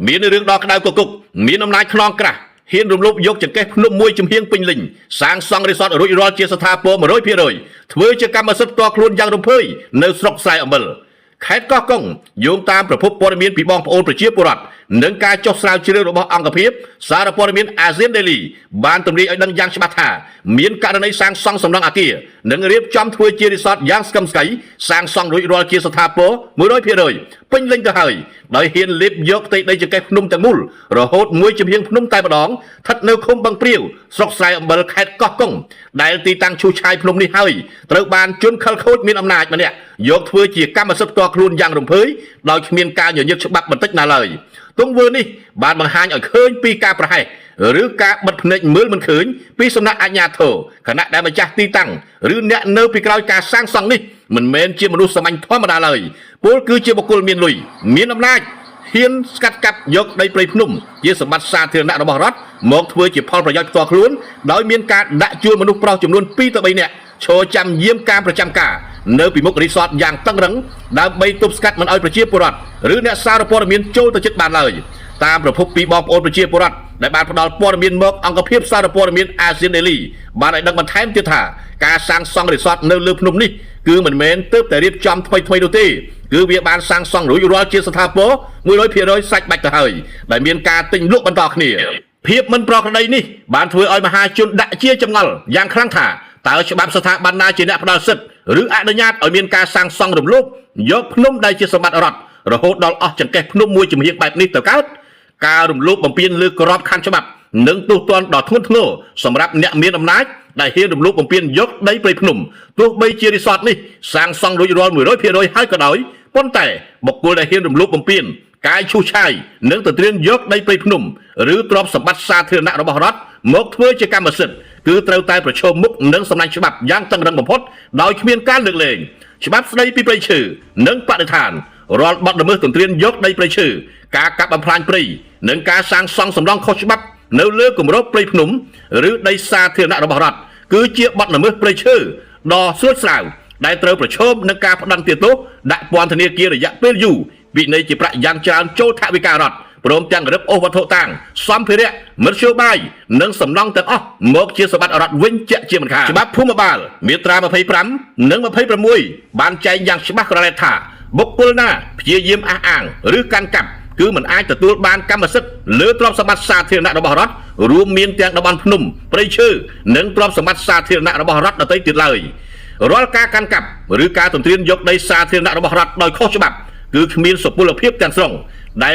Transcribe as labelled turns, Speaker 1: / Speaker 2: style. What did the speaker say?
Speaker 1: មានរឿងដ៏ក្តៅគគុកមានអំណាចខ្នងក្រាស់ហ៊ានរំលោភយកចង្កេះភ្នំមួយចំហៀងពេញលេញសាងសង់រីសតរួចរាល់ជាស្ថាពរ100%ធ្វើជាកម្មសិទ្ធិផ្ទាល់ខ្លួនយ៉ាងរំភើយនៅស្រុកស្រែអំបិលខេត្តកោះកុងយោងតាមប្រភពព័ត៌មានពីបងប្អូនប្រជាពលរដ្ឋនិងការចុះស្រាវជ្រាវរបស់អង្គភាពសារព័ត៌មានអាស៊ានដេលីបានទម្លាយឲ្យដឹងយ៉ាងច្បាស់ថាមានករណីសាងសង់សំណង់អគារនិងរៀបចំធ្វើជារីសតយ៉ាងស្កឹមស្កៃសាងសង់រួចរាល់ជាស្ថាពរ100%ពេញលេញទៅហើយដោយហ៊ានលេបយកផ្ទៃដីចង្កេះភ្នំទាំងមូលរហូតមួយចំហៀងភ្នំតែម្ដងស្ថិតនៅឃុំបឹងព្រាវស្រុកស្រែអំបិលខេត្តកោះកុងដែលទីតាំងឈូសឆាយភ្នំនេះហើយត្រូវបានជនខិលខូចមានអំណាចម្នាក់យកធ្វើជាកម្មសិទ្ធិផ្ទាល់ខ្លួនយ៉ាងរំភើយដោយគ្មានការញញឹកច្បាប់បន្តិចណាឡើយទង្វើនេះបានបង្ហាញឲ្យឃើញពីការប្រហែសឬការបិទភ្នែកមើលមិនឃើញពីសំណាក់អាជ្ញាធរខណៈដែលម្ចាស់ទីតាំងឬអ្នកនៅពីក្រោយការសាងសង់នេះមិនមែនជាមនុស្សសាមញ្ញធម្មតាឡើយពលគឺជាបុគ្គលមានលុយមានអំណាចហ៊ានស្កាត់កាប់យកដីព្រៃភ្នំជាសម្បត្តិសាធារណៈរបស់រដ្ឋមកធ្វើជាផលប្រយោជន៍ផ្ទាល់ខ្លួនដោយមានការដាក់ជួលមនុស្សប្រុសចំនួន2ទៅ3នាក់ឈរចាំយាមការប្រចាំការនៅពីមុខរីសតយ៉ាងតឹងរឹងដើម្បីទប់ស្កាត់មិនឲ្យប្រជាពលរដ្ឋឬអ្នកសារព័ត៌មានចូលទៅជិតបានឡើយតាមប្រភពពីបងប្អូនប្រជាពលរដ្ឋដែលបានផ្ដល់ព័ត៌មានមកអង្គភាពសារព័ត៌មានអាស៊ានដេលីបានឲ្យដឹងបន្ថែមទៀតថាការសាងសង់រីសតនៅលើភ្នំនេះគឺមិនមែនទើបតែរៀបចំថ្មីថ្មីនោះទេគឺវាបានសាងសង់រួចរាល់ជាស្ថាពរ100%សាច់បាច់ទៅហើយដែលមានការទិញលក់បន្តគ្នាភាពមិនប្រក្រតីនេះបានធ្វើឲ្យមហាជនដាក់ជាចម្ងល់យ៉ាងខ្លាំងថាតើច្បាប់ស្ថាប័នណាជាអ្នកផ្ដល់សិទ្ធិឬអនុញ្ញាតឲ្យមានការសាងសង់រំលោភយកភ្នំដែលជាសម្បត្តិរដ្ឋរហូតដល់អស់ចង្កេះភ្នំមួយចំហៀងបែបនេះទៅកើតការរំលោភបំពានលើក្របខ័ណ្ឌច្បាប់និងទោសទណ្ឌដ៏ធ្ងន់ធ្ងរសម្រាប់អ្នកមានអំណាចដែលហ៊ានរំលោភបំពានយកដីព្រៃភ្នំទោះបីជារីសតនេះសាងសង់រួចរាល់100%ហើយក៏ដោយប៉ុន្តែបុគ្គលដែលហ៊ានរំលោភបំពានកាយឈូសឆាយនិងទន្ទ្រានយកដីព្រៃភ្នំឬទ្រព្យសម្បត្តិសាធារណៈរបស់រដ្ឋមកធ្វើជាកម្មសិទ្ធិគឺត្រូវតែប្រឈមមុខនឹងសំណាញ់ច្បាប់យ៉ាងតឹងរឹងបំផុតដោយគ្មានការលើកលែងច្បាប់ស្តីពីព្រៃឈើនិងបរិស្ថានរាល់បទល្មើសទន្ទ្រានយកដីព្រៃឈើការកាប់បំផ្លាញព្រៃនិងការសាងសង់សំណង់ខុសច្បាប់នៅលើគម្របព្រៃភ្នំឬដីសាធារណៈរបស់រដ្ឋគឺជាបទល្មើសព្រៃឈើដ៏ស្រួចស្រាវដែលត្រូវប្រឈមនឹងការផ្តន្ទាទោសដាក់ពន្ធនាគាររយៈពេលយូរវិន័យជាប្រាក់យ៉ាងច្រើនចូលថវិការដ្ឋព្រមទាំងរឹបអូសវត្ថុតាងសម្ភារៈមធ្យោបាយនិងសំណង់ទាំងអស់មកជាសម្បត្តិរដ្ឋវិញជាក់ជាមិនខានច្បាប់ភូមិបាលមាត្រា25និង26បានចែងយ៉ាងច្បាស់ក្រឡេតថាបុគ្គលណាព្យាយាមអះអាងឬកាន់កាប់គឺមិនអាចទទួលបានកម្មសិទ្ធិលើទ្រព្យសម្បត្តិសាធារណៈរបស់រដ្ឋរួមមានទាំងតំបន់ភ្នំព្រៃឈើនិងទ្រព្យសម្បត្តិសាធារណៈរបស់រដ្ឋដទៃទៀតឡើយរាល់ការកាន់កាប់ឬការទន្ទ្រានយកដីសាធារណៈរបស់រដ្ឋដោយខុសច្បាប់គឺគ្មានសុពលភាពទាំងស្រុងដែល